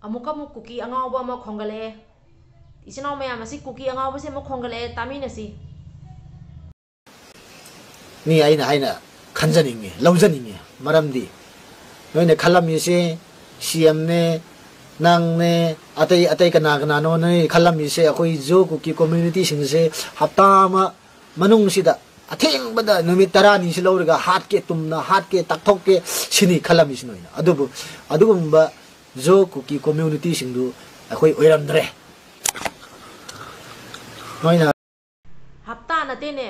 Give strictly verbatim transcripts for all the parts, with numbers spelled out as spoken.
ꯑꯃꯨꯛꯀ ꯑꯃꯨꯛ ꯀꯨꯀꯤ ꯑꯉꯥꯎꯕ ꯑꯃ ꯈꯣꯡꯒꯠꯂꯛꯑꯦ꯫ ꯏꯆꯤꯟ ꯏꯅꯥꯎ ꯃꯌꯥꯝ, ꯑꯁꯤ ꯀꯨꯀꯤ ꯑꯉꯥꯎꯕꯁꯦ ꯑꯃꯨꯛ ꯈꯣꯡꯒꯠꯂꯛꯑꯦ, ꯇꯥꯃꯤꯟꯅꯁꯤ꯫ ꯅꯤ ꯑꯩꯅ ꯍꯥꯏꯅ ꯈꯟꯖꯅꯤꯡꯉꯤ, ꯂꯧꯖꯅꯤꯡꯉꯤ꯫ ꯃꯔꯝꯗꯤ ꯅꯣꯏꯅ ꯈꯜꯂꯝꯃꯤꯁꯦ ꯁꯤ ꯑꯦꯝꯅꯦ, ꯅꯪꯅꯦ, ꯑꯇꯩ ꯑꯇꯩ ꯀꯅꯥ ꯀꯅꯥꯅꯣ ꯅꯣꯏ ꯈꯜꯂꯝꯃꯤꯁꯦ ꯑꯩꯈꯣꯏ ꯖꯣ ꯀꯨꯀꯤ ꯀꯝꯃ꯭ꯌꯨꯅꯤꯇꯤꯁꯤꯡꯁꯦ ꯍꯞꯇꯥ ꯑꯃ ꯃꯅꯨꯡꯁꯤꯗ ꯑꯊꯦꯡꯕꯗ ꯅꯨꯃꯤꯠ ꯇꯔꯥꯅꯤꯁꯤ ꯂꯧꯔꯒ ꯍꯥꯠꯀꯦ, ꯇꯨꯝꯅ ꯍꯥꯠꯀꯦ, ꯇꯥꯛꯊꯣꯛꯀꯦ ꯁꯤꯅꯤ ꯈꯜꯂꯝꯃꯤꯁꯤ ꯅꯣꯏꯅ꯫ ꯑꯗꯨꯕꯨ ꯑꯗꯨꯒꯨꯝꯕ ꯖꯣ ꯀꯨꯀꯤ ꯀꯝꯃ꯭ꯌꯨꯅꯤꯇꯤꯁꯤꯡꯗꯨ ꯑꯩꯈꯣꯏ ꯑꯣꯏꯔꯝꯗ꯭ꯔꯦ꯫ ꯅꯣꯏꯅ ꯍꯞꯇꯥ ꯅꯠꯇꯦꯅꯦ,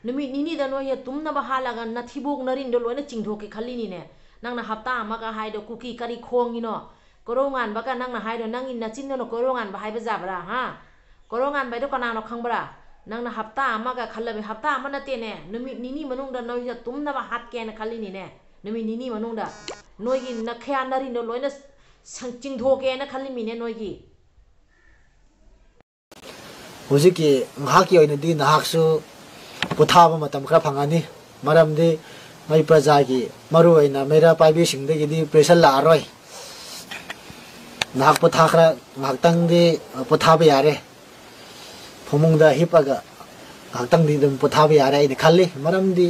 ꯅꯨꯃꯤꯠ ꯅꯤꯅꯤꯗ ꯅꯣꯏꯁꯦ ꯇꯨꯝꯅꯕ ꯍꯥꯠꯂꯒ ꯅꯊꯤꯕꯣꯛ ꯅꯔꯤꯟꯗꯣ ꯂꯣꯏꯅ ꯆꯤꯡꯊꯣꯛꯀꯦ ꯈꯜꯂꯤꯅꯤꯅꯦ꯫ ꯅꯪꯅ ꯍꯞꯇꯥ ꯑꯃꯒ ꯍꯥꯏꯗꯣ ꯀꯨꯀꯤ ꯀꯔꯤ ꯈꯣꯡꯉꯤꯅꯣ? ꯀꯣꯔꯧꯉꯥꯟꯕꯒ ꯅꯪꯅ ꯍꯥꯏꯗꯣ, ꯅꯪꯒꯤ ꯅꯆꯤꯟꯗꯨꯅ ꯀꯣꯔꯧꯉꯥꯟꯕ ꯍꯥꯏꯕ ꯌꯥꯕ꯭ꯔꯥ, ꯍꯥ? ꯀꯣꯔꯧꯉꯥꯟꯕ ꯍꯥꯏꯗꯣ ꯀꯅꯥꯅꯣ ꯈꯪꯕ꯭ꯔꯥ? ꯅꯪꯅ ꯍꯞꯇꯥ ꯑꯃꯒ ꯈꯜꯂꯕ, ꯍꯞꯇꯥ ꯑꯃ ꯅꯠꯇꯦꯅꯦ, ꯅꯨꯃꯤꯠ ꯅꯤꯅꯤ ꯃꯅꯨꯡꯗ ꯅꯣꯏꯁꯦ ꯇꯨꯝꯅꯕ ꯍꯥꯠꯀꯦꯅ ꯈꯜꯂꯤꯅꯤꯅꯦ꯫ ꯅꯨꯃꯤꯠ ꯅꯤꯅꯤ ꯃꯅꯨꯡꯗ ꯅꯣꯏꯒꯤ ꯅꯈꯌꯥ ꯅꯔꯤꯟꯗꯣ ꯂꯣꯏꯅ ꯁꯪ-, ꯆꯤꯡꯊꯣꯛꯀꯦꯅ ꯈꯜꯂꯤꯃꯤꯅꯦ ꯅꯣꯏꯒꯤ꯫ ꯍꯧꯖꯤꯛꯀꯤ ꯉꯥꯏꯍꯥꯛꯀꯤ ꯑꯣꯏꯅꯗꯤ ꯅꯍꯥꯛꯁꯨ ꯄꯣꯊꯥꯕ ꯃꯇꯝ ꯈꯔ ꯐꯪꯉꯅꯤ꯫ ꯃꯔꯝꯗꯤ ꯃꯩ ꯄ꯭ꯔꯖꯥꯒꯤ, ꯃꯔꯨꯑꯣꯏꯅ ꯃꯩꯔꯥ ꯄꯥꯏꯕꯤꯁꯤꯡꯗꯒꯤꯗꯤ pressure ꯂꯥꯛꯑꯔꯣꯏ꯫ ꯅꯍꯥꯛ ꯄꯣꯊꯥ ꯈꯔ ꯉꯥꯏꯍꯥꯛꯇꯪꯗꯤ ꯄꯣꯊꯥꯕ ꯌꯥꯔꯦ꯫ ꯐꯃꯨꯡꯗ ꯍꯤꯞꯄꯒ ꯉꯥꯏꯍꯥꯛꯇꯪꯗꯤ ꯑꯗꯨꯝ ꯄꯣꯊꯥꯕ ꯌꯥꯔꯦ ꯑꯩꯅ ꯈꯜꯂꯤ꯫ ꯃꯔꯝꯗꯤ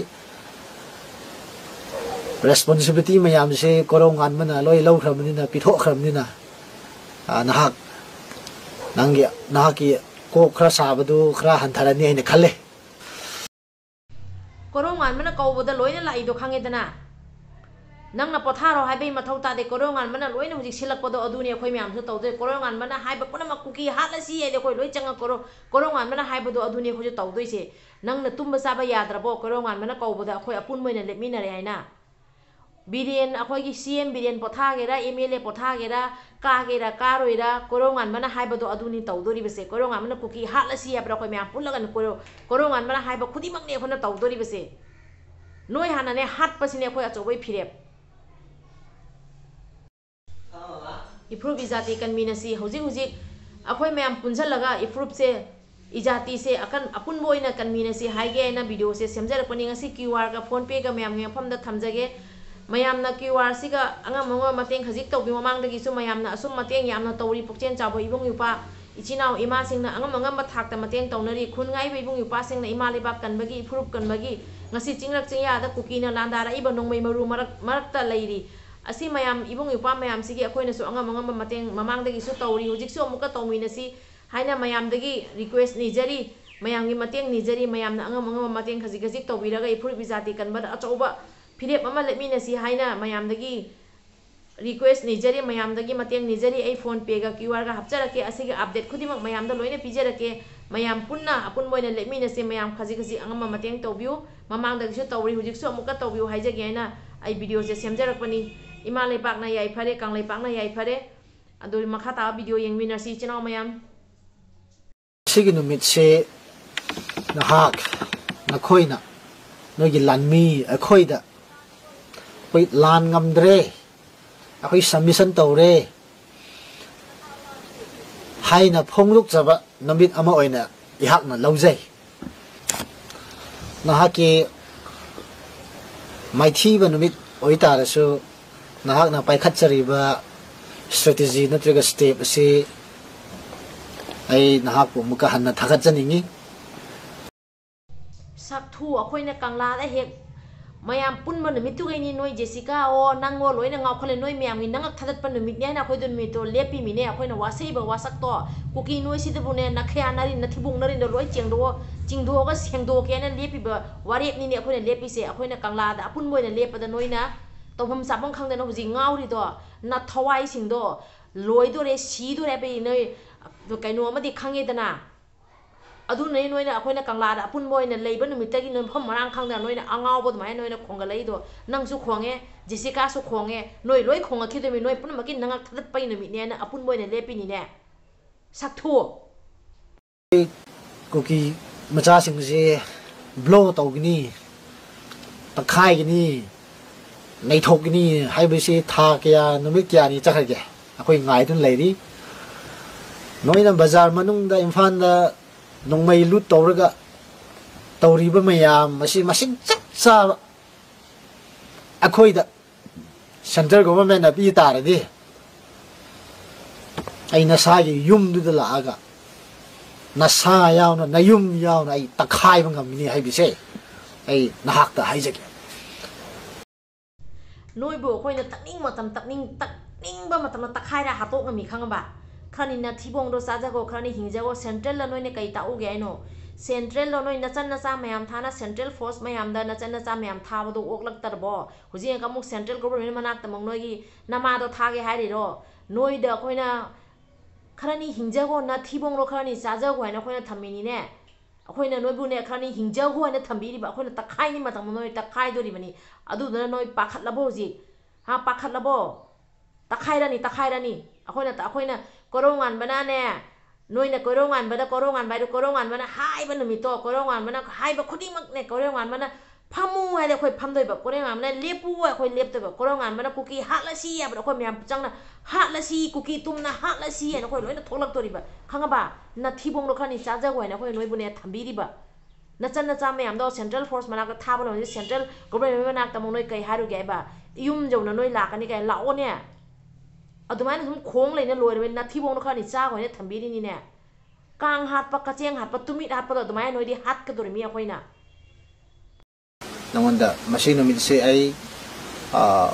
responsibility ꯃꯌꯥꯝꯁꯦ ꯀꯣꯔꯧꯉꯥꯟꯕꯅ ꯂꯣꯏ ꯂꯧꯈ꯭ꯔꯕꯅꯤꯅ, ꯄꯤꯊꯣꯛꯈ꯭ꯔꯕꯅꯤꯅ, ꯑ, ꯅꯍꯥꯛ, ꯅꯪꯒꯤ, ꯅꯍꯥꯛꯀꯤ ꯀꯣꯛ ꯈꯔ ꯁꯥꯕꯗꯨ ꯈꯔ ꯍꯟꯊꯔꯅꯤ ꯍꯥꯏꯅ ꯈꯜꯂꯦ꯫ ꯀꯣꯔꯧꯉꯥꯟꯕꯅ ꯀꯧꯕꯗ ꯂꯣꯏꯅ ꯂꯥꯛꯏꯗꯣ ꯈꯪꯉꯦꯗꯅ꯫ ꯅꯪꯅ ꯄꯣꯊꯥꯔꯣ ꯍꯥꯏꯕꯒꯤ ꯃꯊꯧ ꯇꯥꯗꯦ꯫ ꯀꯣꯔꯧꯉꯥꯟꯕꯅ ꯂꯣꯏꯅ ꯍꯧꯖꯤꯛ ꯁꯤꯜꯂꯛꯄꯗꯣ ꯑꯗꯨꯅꯤ ꯑꯩꯈꯣꯏ ꯃꯌꯥꯝꯁꯨ ꯇꯧꯗꯣꯏ꯫ ꯀꯣꯔꯧꯉꯥꯟꯕꯅ ꯍꯥꯏꯕ ꯄꯨꯝꯅꯃꯛ ꯀꯨꯀꯤ ꯍꯥꯠꯂꯁꯤ ꯍꯥꯏꯗꯤ ꯑꯩꯈꯣꯏ ꯂꯣꯏ ꯆꯪꯉ ꯀꯣꯔꯧ-, ꯀꯣꯔꯧꯉꯥꯟꯕꯅ ꯍꯥꯏꯕꯗꯣ ꯑꯗꯨꯅꯤ ꯑꯩꯈꯣꯏꯁꯨ ꯇꯧꯗꯣꯏꯁꯦ꯫ ꯅꯪꯅ ꯇꯨꯝꯕ ꯆꯥꯕ ꯌꯥꯗ꯭ꯔꯕꯣ? ꯀꯣꯔꯧꯉꯥꯟꯕꯅ ꯀꯧꯕꯗ ꯑꯩꯈꯣꯏ ꯑꯄꯨꯟꯕ ꯑꯣꯏꯅ ꯂꯦꯞꯃꯤꯟꯅꯔꯦ ꯍꯥꯏꯅ꯫ ꯕꯤꯔꯦꯟ, ꯑꯩꯈꯣꯏꯒꯤ ꯁꯤ ꯑꯦꯝ ꯕꯤꯔꯦꯟ ꯄꯣꯊꯥꯒꯦꯔꯥ, ꯑꯦꯝ ꯑꯦꯜ ꯑꯦ ꯄꯣꯊꯥꯒꯦꯔꯥ, ꯀꯥꯒꯦꯔꯥ ꯀꯥꯔꯣꯏꯔꯥ, ꯀꯣꯔꯧꯉꯥꯟꯕꯅ ꯍꯥꯏꯕꯗꯣ ꯑꯗꯨꯅꯤ ꯇꯧꯗꯣꯔꯤꯕꯁꯦ꯫ ꯀꯣꯔꯧꯉꯥꯟꯕꯅ ꯀꯨꯀꯤ ꯍꯥꯠꯂꯁꯤ ꯍꯥꯏꯕ꯭ꯔꯥ? ꯑꯩꯈꯣꯏ ꯃꯌꯥꯝ ꯄꯨꯜꯂꯒ ꯀꯣꯔꯧ-, ꯀꯣꯔꯧꯉꯥꯟꯕꯅ ꯍꯥꯏꯕ ꯈꯨꯗꯤꯡꯃꯛꯅꯤ ꯑꯩꯈꯣꯏꯅ ꯇꯧꯗꯣꯔꯤꯕꯁꯦ꯫ ꯅꯣꯏ ꯍꯥꯟꯅꯅꯦ ꯍꯥꯠꯄꯁꯤꯅꯦ ꯑꯩꯈꯣꯏ ꯑꯆꯧꯕꯩ ꯐꯤꯔꯦꯞ꯫ ꯏꯐ꯭ꯔꯨꯞ ꯏꯖꯥꯇꯤ ꯀꯟꯕꯤꯅꯁꯤ꯫ ꯍꯧꯖꯤꯛ ꯍꯧꯖꯤꯛ ꯑꯩꯈꯣꯏ ꯃꯌꯥꯝ ꯄꯨꯟꯁꯤꯜꯂꯒ ꯏꯐ꯭ꯔꯨꯞꯁꯦ, ꯏꯖꯥꯇꯤꯁꯦ ꯑꯀꯟ-, ꯑꯄꯨꯟꯕ ꯑꯣꯏꯅ ꯀꯟꯕꯤꯅꯁꯤ ꯍꯥꯏꯒꯦ ꯍꯥꯏꯅ videoꯁꯦ ꯁꯦꯝꯖꯔꯛꯄꯅꯤ꯫ ꯉꯁꯤ QR ꯒ PhonePe ꯒ ꯃꯌꯥꯝꯒꯤ ꯃꯐꯝꯗ ꯊꯝꯖꯒꯦ꯫ ꯃꯌꯥꯝꯅ ꯀ꯭ꯌꯨ ꯑꯥꯔꯁꯤꯒ ꯑꯉꯝ ꯑꯉꯝꯕ ꯃꯇꯦꯡ ꯈꯖꯤꯛ ꯇꯧꯕꯤꯌꯨ꯫ ꯃꯃꯥꯡꯗꯒꯤꯁꯨ ꯃꯌꯥꯝꯅ ꯑꯁꯨꯝ ꯃꯇꯦꯡ ꯌꯥꯝꯅ ꯇꯧꯔꯤ꯫ ꯄꯨꯛꯆꯦꯜ ꯆꯥꯎꯕ ꯏꯕꯨꯡ ꯏꯄ꯭ꯋꯥ, ꯏꯆꯤꯟ ꯏꯅꯥꯎ ꯏꯃꯥꯁꯤꯡꯅ ꯑꯉꯝ ꯑꯉꯝꯕ ꯊꯥꯛꯇ ꯃꯇꯦꯡ ꯇꯧꯅꯔꯤ꯫ ꯈꯨꯟ ꯉꯥꯛꯏꯕ ꯏꯕꯨꯡ ꯏꯄ꯭ꯋꯥꯁꯤꯡꯅ ꯏꯃꯥ ꯂꯩꯕꯥꯛ ꯀꯟꯕꯒꯤ, ꯏꯐꯨꯔꯨꯞ ꯀꯟꯕꯒꯤ ꯉꯁꯤ ꯆꯤꯡꯂꯛ ꯆꯤꯡꯌꯥꯗ ꯀꯨꯀꯤꯅ ꯂꯥꯟꯗꯥꯔꯛꯏꯕ ꯅꯣꯡꯃꯩ ꯃꯔꯨ ꯃꯔꯛ, ꯃꯔꯛꯇ ꯂꯩꯔꯤ꯫ ꯑꯁꯤ ꯃꯌꯥꯝ ꯏꯕꯨꯡ ꯏꯄ꯭ꯋꯥ ꯃꯌꯥꯝꯁꯤꯒꯤ ꯑꯩꯈꯣꯏꯅꯁꯨ ꯑꯉꯝ ꯑꯉꯝꯕ ꯃꯇꯦꯡ ꯃꯃꯥꯡꯗꯒꯤꯁꯨ ꯇꯧꯔꯤ, ꯍꯧꯖꯤꯛꯁꯨ ꯑꯃꯨꯛꯀ ꯇꯧꯃꯤꯟꯅꯁꯤ ꯍꯥꯏꯅ ꯃꯌꯥꯝꯗꯒꯤ ꯔꯤꯀ꯭ꯋꯦꯁ ꯅꯤꯖꯔꯤ꯫ ꯃꯌꯥꯝꯒꯤ ꯃꯇꯦꯡ ꯅꯤꯖꯔꯤ꯫ ꯃꯌꯥꯝꯅ ꯑꯉꯝ ꯑꯉꯝꯕ ꯃꯇꯦꯡ ꯈꯖꯤꯛ ꯈꯖꯤꯛ ꯇꯧꯕꯤꯔꯒ ꯏꯐꯨꯔꯨꯞ ꯏꯖꯥꯇꯤ ꯀꯟꯕꯗ ꯑꯆꯧꯕ ꯐꯤꯔꯦꯞ ꯑꯃ ꯂꯦꯞꯃꯤꯟꯅꯁꯤ ꯍꯥꯏꯅ ꯃꯌꯥꯝꯗꯒꯤ ꯔꯤꯀ꯭ꯋꯦꯁ ꯅꯤꯖꯔꯤ, ꯃꯌꯥꯝꯗꯒꯤ ꯃꯇꯦꯡ ꯅꯤꯖꯔꯤ꯫ ꯑꯩ PhonePeꯒ QR ꯒ ꯍꯥꯞꯆꯔꯛꯀꯦ꯫ ꯑꯁꯤꯒꯤ ꯑꯞꯗꯦꯠ ꯈꯨꯗꯤꯡꯃꯛ ꯃꯌꯥꯝꯗ ꯂꯣꯏꯅ ꯄꯤꯖꯔꯛꯀꯦ꯫ ꯃꯌꯥꯝ ꯄꯨꯟꯅ ꯑꯄꯨꯟꯕ ꯑꯣꯏꯅ ꯂꯦꯞꯃꯤꯟꯅꯁꯤ꯫ ꯃꯌꯥꯝ ꯈꯖꯤꯛ ꯈꯖꯤꯛ ꯑꯉꯝꯕ ꯃꯇꯦꯡ ꯇꯧꯕꯤꯌꯨ꯫ ꯃꯃꯥꯡꯗꯒꯤꯁꯨ ꯇꯧꯔꯤ, ꯍꯧꯖꯤꯛꯁꯨ ꯑꯃꯨꯛꯀ ꯇꯧꯕꯤꯌꯨ ꯍꯥꯏꯖꯒꯦ ꯍꯥꯏꯅ ꯑꯩ ꯚꯤꯗꯤꯑꯣꯁꯦ ꯁꯦꯝꯖꯔꯛꯄꯅꯤ꯫ ꯏꯃꯥ ꯂꯩꯄꯥꯛꯅ ꯌꯥꯏꯐꯔꯦ, ꯀꯪꯂꯩꯄꯥꯛꯅ ꯌꯥꯏꯐꯔꯦ꯫ ꯑꯗꯨ ꯃꯈꯥ ꯇꯥꯕ ꯚꯤꯗꯤꯑꯣ ꯌꯦꯡꯃꯤꯟꯅꯁꯤ, ꯏꯆꯤꯟ ꯏꯅꯥꯎ ꯃꯌꯥꯝ꯫ ꯁꯤꯒꯤ ꯅꯨꯃꯤꯠꯁꯦ ꯅꯍꯥꯛ, ꯅꯈꯣꯏꯅ, ꯅꯣꯏꯒꯤ ꯂꯥꯟꯃꯤ ꯑꯩꯈꯣꯏꯗ ꯑꯩꯈꯣꯏ ꯂꯥꯟ ꯉꯝꯗ꯭ꯔꯦ, ꯑꯩꯈꯣꯏ ꯁꯕꯃꯤꯁꯟ ꯇꯧꯔꯦ ꯍꯥꯏꯅ ꯐꯣꯡꯗꯣꯛꯆꯕ ꯅꯨꯃꯤꯠ ꯑꯃ ꯑꯣꯏꯅ ꯑꯩꯍꯥꯛꯅ ꯂꯧꯖꯩ꯫ ꯅꯍꯥꯛꯀꯤ ꯃꯥꯏꯊꯤꯕ ꯅꯨꯃꯤꯠ ꯑꯣꯏꯇꯥꯔꯁꯨ, ꯅꯍꯥꯛꯅ ꯄꯥꯏꯈꯠꯆꯔꯤꯕ ꯁ꯭ꯇ꯭ꯔꯦꯇꯦꯖꯤ ꯅꯠꯇ꯭ꯔꯒ ꯁ꯭ꯇꯦꯞ ꯑꯁꯤ ꯑꯩ ꯅꯍꯥꯛꯄꯨ ꯑꯃꯨꯛꯀ ꯍꯟꯅ ꯊꯥꯒꯠꯆꯅꯤꯡꯏ꯫ ꯁꯛꯊꯨ, ꯑꯩꯈꯣꯏꯅ ꯀꯪꯂꯥꯗ ꯍꯦꯛ ꯃꯌꯥꯝ ꯄꯨꯟꯕ ꯅꯨꯃꯤꯠꯇꯨꯒꯩꯅꯤ ꯅꯣꯏ ꯖꯦꯁꯤꯀꯥ ꯑꯣ ꯅꯪꯉꯣ ꯂꯣꯏꯅ ꯉꯥꯎꯈꯠꯂꯦ꯫ ꯅꯣꯏ ꯃꯌꯥꯝꯒꯤ ꯅꯉꯛ ꯊꯗꯠꯄ ꯅꯨꯃꯤꯠꯅꯦ ꯍꯥꯏꯅ ꯑꯩꯈꯣꯏꯗꯣ ꯅꯨꯃꯤꯠꯇꯣ ꯂꯦꯞꯄꯤꯃꯤꯅꯦ꯫ ꯑꯩꯈꯣꯏꯅ ꯋꯥꯁꯛꯏꯕ ꯋꯥꯁꯛꯇꯣ, ꯀꯨꯀꯤ ꯅꯣꯏꯁꯤꯗꯕꯨꯅꯦ ꯅꯈꯌꯥ ꯅꯔꯤꯟ ꯅꯊꯤꯕꯣꯡ ꯅꯔꯤꯟꯗꯣ ꯂꯣꯏ ꯆꯦꯡꯗꯣꯛꯑꯣ, ꯆꯤꯡꯗꯣꯛꯑꯒ ꯁꯦꯡꯗꯣꯛꯀꯦꯅ ꯂꯦꯞꯄꯤꯕ ꯋꯥꯔꯦꯞꯅꯤꯅꯦ ꯑꯩꯈꯣꯏꯅ ꯂꯦꯞꯄꯤꯁꯦ꯫ ꯑꯩꯈꯣꯏꯅ ꯀꯪꯂꯥꯗ ꯑꯄꯨꯟꯕ ꯑꯣꯏꯅ ꯂꯦꯞꯄꯗ ꯅꯣꯏꯅ ꯇꯧꯐꯝ ꯆꯥꯐꯝ ꯈꯪꯗꯅ ꯍꯧꯖꯤꯛ ꯉꯥꯎꯔꯤꯗꯣ, ꯅꯊꯋꯥꯏꯁꯤꯡꯗꯣ ꯂꯣꯏꯗꯣꯔꯦ, ꯁꯤꯗꯣꯔꯦ ꯍꯥꯏꯕꯒꯤ ꯅꯣꯏ ꯀꯩꯅꯣ ꯑꯃꯗꯤ ꯈꯪꯉꯦꯗꯅ꯫ ꯑꯗꯨꯅꯅꯦ ꯅꯣꯏꯅ ꯑꯩꯈꯣꯏꯅ ꯀꯪꯂꯥꯗ ꯑꯄꯨꯟꯕ ꯑꯣꯏꯅ ꯂꯩꯕ ꯅꯨꯃꯤꯠꯇꯒꯤ ꯅꯣꯏ ꯃꯐꯝ ꯃꯔꯥꯡ ꯈꯪꯗꯅ ꯅꯣꯏꯅ ꯑꯉꯥꯎꯕ ꯑꯗꯨꯃꯥꯏꯅ ꯅꯣꯏꯅ ꯈꯣꯡꯒꯠꯂꯛꯏꯗꯣ꯫ ꯅꯪꯁꯨ ꯈꯣꯡꯉꯦ, ꯖꯦꯁꯤꯀꯥꯁꯨ ꯈꯣꯡꯉꯦ, ꯅꯣꯏ ꯂꯣꯏ ꯈꯣꯡꯉꯛꯈꯤꯗꯣꯏꯅꯤ꯫ ꯅꯣꯏ ꯄꯨꯝꯅꯃꯛꯀꯤ ꯅꯉꯛ ꯊꯗꯠꯄꯒꯤ ꯅꯨꯃꯤꯠꯅꯦꯅ ꯑꯄꯨꯟꯕ ꯑꯣꯏꯅ ꯂꯦꯞꯄꯤꯅꯤꯅꯦ꯫ ꯁꯛꯊꯨ! ꯀꯨꯀꯤ ꯃꯆꯥꯁꯤꯡꯁꯦ ꯕ꯭ꯂꯣ ꯇꯧꯒꯅꯤ, ꯇꯛꯈꯥꯏꯒꯅꯤ, ꯅꯩꯊꯣꯛꯀꯅꯤ ꯍꯥꯏꯕꯁꯤ ꯊꯥ ꯀꯌꯥ, ꯅꯨꯃꯤꯠ ꯀꯌꯥꯅꯤ ꯆꯠꯈ꯭ꯔꯒꯦ, ꯑꯩꯈꯣꯏ ꯉꯥꯏꯗꯨꯅ ꯂꯩꯔꯤ꯫ ꯅꯣꯏꯅ ꯕꯖꯥꯔ ꯃꯅꯨꯡꯗ, ꯏꯝꯐꯥꯜꯗ ꯅꯣꯡꯃꯩ ꯂꯨꯠ ꯇꯧꯔꯒ ꯇꯧꯔꯤꯕ ꯃꯌꯥꯝ ꯑꯁꯤ ꯃꯁꯤꯡ ꯆꯞ ꯆꯥꯕ ꯑꯩꯈꯣꯏꯗ Central governmentꯅ ꯄꯤ ꯇꯥꯔꯗꯤ, ꯑꯩ ꯅꯁꯥꯒꯤ ꯌꯨꯝꯗꯨꯗ ꯂꯥꯛꯑꯒ ꯅꯁꯥ ꯌꯥꯎꯅ, ꯅꯌꯨꯝ ꯌꯥꯎꯅ ꯑꯩ ꯇꯛꯈꯥꯏꯕ ꯉꯝꯃꯤꯅꯤ ꯍꯥꯏꯕꯁꯦ ꯑꯩ ꯅꯍꯥꯛꯇ ꯍꯥꯏꯖꯒꯦ꯫ ꯅꯣꯏꯕꯨ ꯑꯩꯈꯣꯏꯅ ꯇꯛꯅꯤꯡ ꯃꯇꯝ ꯇꯛꯅꯤꯡ, ꯇꯛꯅꯤꯡꯕ ꯃꯇꯝꯗ ꯇꯛꯈꯥꯏꯔ ꯍꯥꯠꯇꯣꯛ ꯉꯝꯃꯤ, ꯈꯪꯉꯕ? ꯈꯔꯅꯤ ꯅꯊꯤꯕꯣꯡꯗꯣ ꯆꯥꯖꯈꯣ, ꯈꯔꯅꯤ ꯍꯤꯡꯖꯈꯣ꯫ Centralꯗ ꯅꯣꯏꯅ ꯀꯩ ꯇꯥꯛꯎꯒꯦ ꯍꯥꯏꯅꯣ? Centralꯗꯣ ꯅꯣꯏ ꯅꯆꯟ ꯅꯆꯥ ꯃꯌꯥꯝ ꯊꯥꯅ, central force ꯃꯌꯥꯝꯗ ꯅꯆꯟ ꯅꯆꯥ ꯃꯌꯥꯝ ꯊꯥꯕꯗꯣ ꯑꯣꯛꯂꯛꯇ꯭ꯔꯕꯣ? ꯍꯧꯖꯤꯛ ꯑꯃꯨꯛ central government ꯃꯅꯥꯛꯇ ꯑꯃꯨꯛ ꯅꯣꯏꯒꯤ ꯅꯃꯥꯗꯣ ꯊꯥꯒꯦ ꯍꯥꯏꯔꯤꯔꯣ? ꯅꯣꯏꯗ ꯑꯩꯈꯣꯏꯅ ꯈꯔꯅꯤ ꯍꯤꯡꯖꯈꯣ, ꯅꯊꯤꯕꯣꯡꯗꯣ ꯈꯔꯅꯤ ꯆꯥꯖꯈꯣ ꯍꯥꯏꯅ ꯑꯩꯈꯣꯏꯅ ꯊꯝꯃꯤꯅꯤꯅꯦ꯫ ꯑꯩꯈꯣꯏꯅ ꯅꯣꯏꯕꯨꯅꯦ ꯈꯔꯅꯤ ꯍꯤꯡꯖꯈꯣ ꯍꯥꯏꯅ ꯊꯝꯕꯤꯔꯤꯕ, ꯑꯩꯈꯣꯏꯅ ꯇꯛꯈꯥꯏꯅꯤ ꯃꯇꯝꯗ ꯅꯣꯏ ꯇꯛꯈꯥꯏꯗꯣꯔꯤꯕꯅꯤ꯫ ꯑꯗꯨꯗꯨꯅ ꯅꯣꯏ ꯄꯥꯈꯠꯂꯕꯣ ꯍꯧꯖꯤꯛ? ꯍꯥ, ꯄꯥꯈꯠꯂꯕꯣ? ꯇꯛꯈꯥꯏꯔꯅꯤ, ꯇꯛꯈꯥꯏꯔꯅꯤ꯫ ꯑꯩꯈꯣꯏꯅ, ꯑꯩꯈꯣꯏꯅ ꯀꯣꯔꯧꯉꯥꯟꯕꯅꯅꯦ, ꯅꯣꯏꯅ ꯀꯣꯔꯧꯉꯥꯟꯕꯗ, ꯀꯣꯔꯧꯉꯥꯟꯕ ꯍꯥꯏꯗꯣ, ꯀꯣꯔꯧꯉꯥꯟꯕꯅ ꯍꯥꯏꯕ ꯅꯨꯃꯤꯠꯇꯣ, ꯀꯣꯔꯧꯉꯥꯟꯕꯅ ꯍꯥꯏꯕ ꯈꯨꯗꯤꯡꯃꯛꯅꯦ, ꯀꯣꯔꯧꯉꯥꯟꯕꯅ ꯐꯝꯃꯨ ꯍꯥꯏꯗꯤ ꯑꯩꯈꯣꯏ ꯐꯝꯗꯣꯏꯕ, ꯀꯣꯔꯧꯉꯥꯟꯕꯅ ꯂꯦꯞꯄꯨ ꯍꯥꯏ ꯑꯩꯈꯣꯏ ꯂꯦꯞꯇꯣꯏꯕ, ꯀꯣꯔꯧꯉꯥꯟꯕꯅ ꯀꯨꯀꯤ ꯍꯥꯠꯂꯁꯤ ꯍꯥꯏꯕꯗ ꯑꯩꯈꯣꯏ ꯃꯌꯥꯝ ꯆꯪꯅ ꯍꯥꯠꯂꯁꯤ, ꯀꯨꯀꯤ ꯇꯨꯝꯅ ꯍꯥꯠꯂꯁꯤ ꯍꯥꯏꯅ ꯑꯩꯈꯣꯏ ꯂꯣꯏꯅ ꯊꯣꯛꯂꯛꯇꯣꯔꯤꯕ, ꯈꯪꯉꯕ? ꯅꯊꯤꯕꯣꯡꯗꯣ ꯈꯔꯅꯤ ꯆꯥꯖꯈꯣ ꯍꯥꯏꯅ ꯑꯩꯈꯣꯏ ꯅꯣꯏꯕꯨꯅꯦ ꯊꯝꯕꯤꯔꯤꯕ꯫ ꯅꯆꯟ ꯅꯆꯥ ꯃꯌꯥꯝꯗꯣ central force ꯃꯅꯥꯛꯇ ꯊꯥꯕ ꯂꯣꯏꯔꯗꯤ central government ꯃꯅꯥꯛꯇ ꯑꯃꯨꯛ ꯅꯣꯏ ꯀꯩ ꯍꯥꯏꯔꯨꯒꯦ ꯍꯥꯏꯕ? ꯌꯨꯝ ꯌꯧꯅ ꯅꯣꯏ ꯂꯥꯛꯀꯅꯤ ꯀꯥꯏꯅ ꯂꯥꯛꯑꯣꯅꯦ꯫ ꯑꯗꯨꯃꯥꯏꯅ ꯁꯨꯝ ꯈꯣꯡ ꯂꯩꯅ ꯂꯣꯏꯔꯕꯅꯤ, ꯅꯊꯤꯕꯣꯡꯗꯣ ꯈꯔꯅꯤ ꯆꯥꯈꯣ ꯍꯥꯏꯅ ꯊꯝꯕꯤꯔꯤꯅꯤꯅꯦ꯫ ꯀꯥꯡ ꯍꯥꯠꯄ, ꯀꯆꯦꯡ ꯍꯥꯠꯄ, ꯇꯨꯃꯤꯠ ꯍꯥꯠꯄꯗꯣ ꯑꯗꯨꯃꯥꯏꯅ ꯅꯣꯏꯗꯤ ꯍꯥꯠꯀꯗꯣꯔꯤꯃꯤ ꯑꯩꯈꯣꯏꯅ꯫ ꯅꯉꯣꯟꯗ ꯃꯁꯤ ꯅꯨꯃꯤꯠꯁꯦ ꯑꯩ, ꯑ,